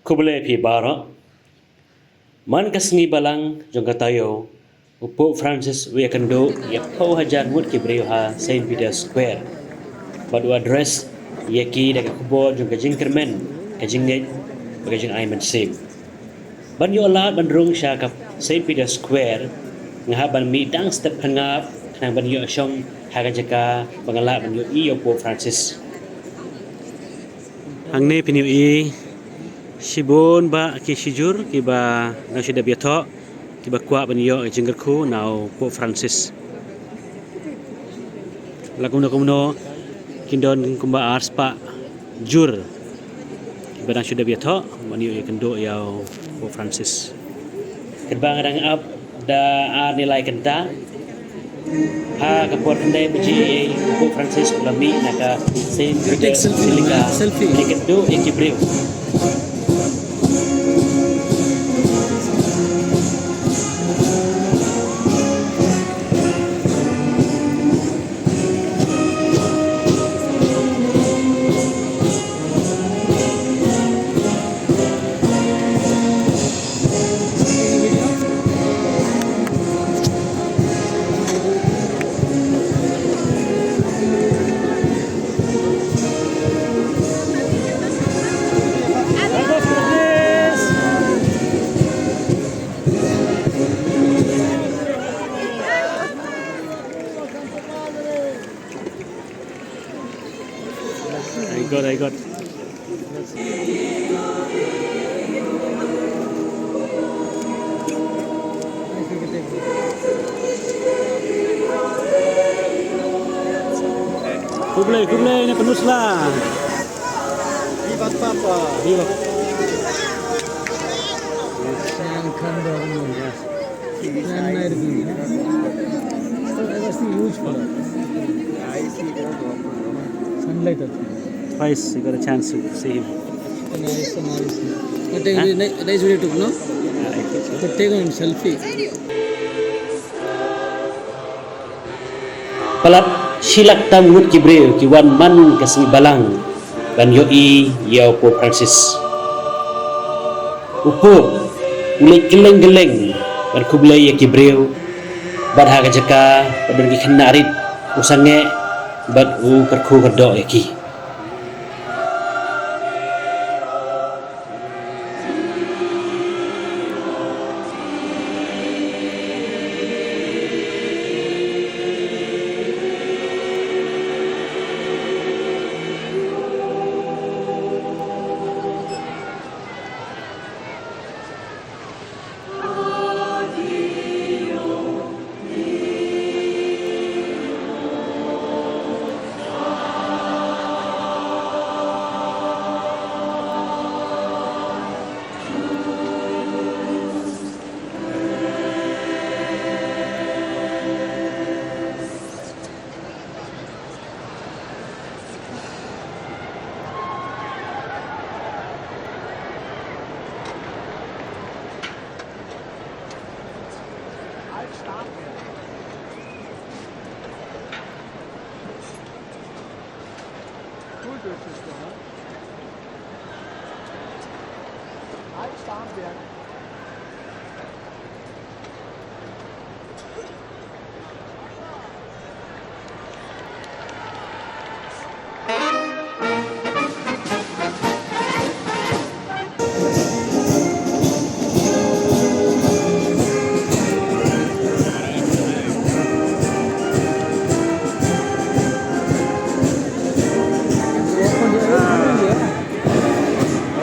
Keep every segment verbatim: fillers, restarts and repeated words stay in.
Khublei phi baroh. Man ka sngi Balang jong ka taïew, u Pope Francis u ïakynduh ïa phew hajar ngut ki briew ha Saint Peter's Square bad u address ïa ki da ka khubor jong ka jingkyrmen, ka jingngeit bad ka jingai mynsiem. Ban ïoh lad ban rung sha ka Saint Peter's Square, nga hap ban mih dang step khangap khnang ban ïoh shong ha ka jaka ba nga lah ban ïohi ïa u Pope Francis. Hangne phin ïohi shibun bah ki shijur kiba dang shu dep ïathoh, kiba kwah ban ïoh ka jingkyrkhu na u Pope Francis. La kumno kumno kin don kumba ar spah jur kiba dang shu dep ïathoh ban ïoh ïakynduh ïa u Pope Francis. Katba nga dang ap da ar ne lai kynta, ha ka por khyndai baje u Pope Francis u la mih na ka Saint Peter's Basilica ban ïakynduh ïa ki briew. I got, I got. Khublei, khublei, ne penusla. Viva Papa. Viva. Yes. Sunlight. Twice you got a chance to see him. Nice, nice. But take nice video too, no? But take one selfie. Palat shi lak tam ngut ki briew ki wan man ka sngi Balang ban ïohi ïa u Pope Francis. U Pope u leit kylleng kylleng ban khublei ïa ki briew, bad ha ka jaka ba don ki khynnah rit u sangeh bad u kyrkhu kyrdoh ïa ki.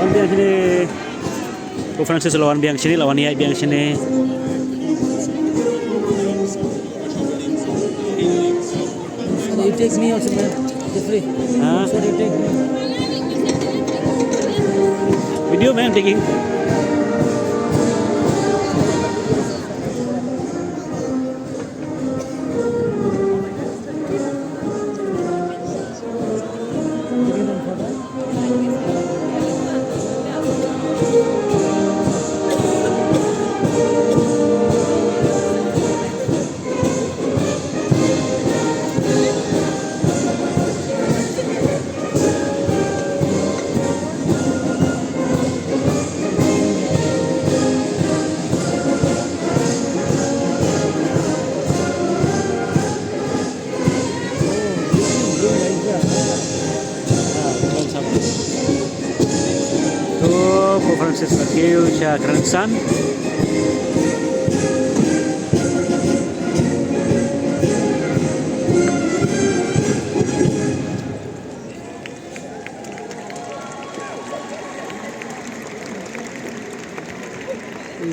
Wan biang shane. Pope Francis la wan biang shane, la wan ïaid biang shane. You take me also, man. Jeffrey. Huh? So you take me. Video, man, I'm taking. Sha kiew sha kren san.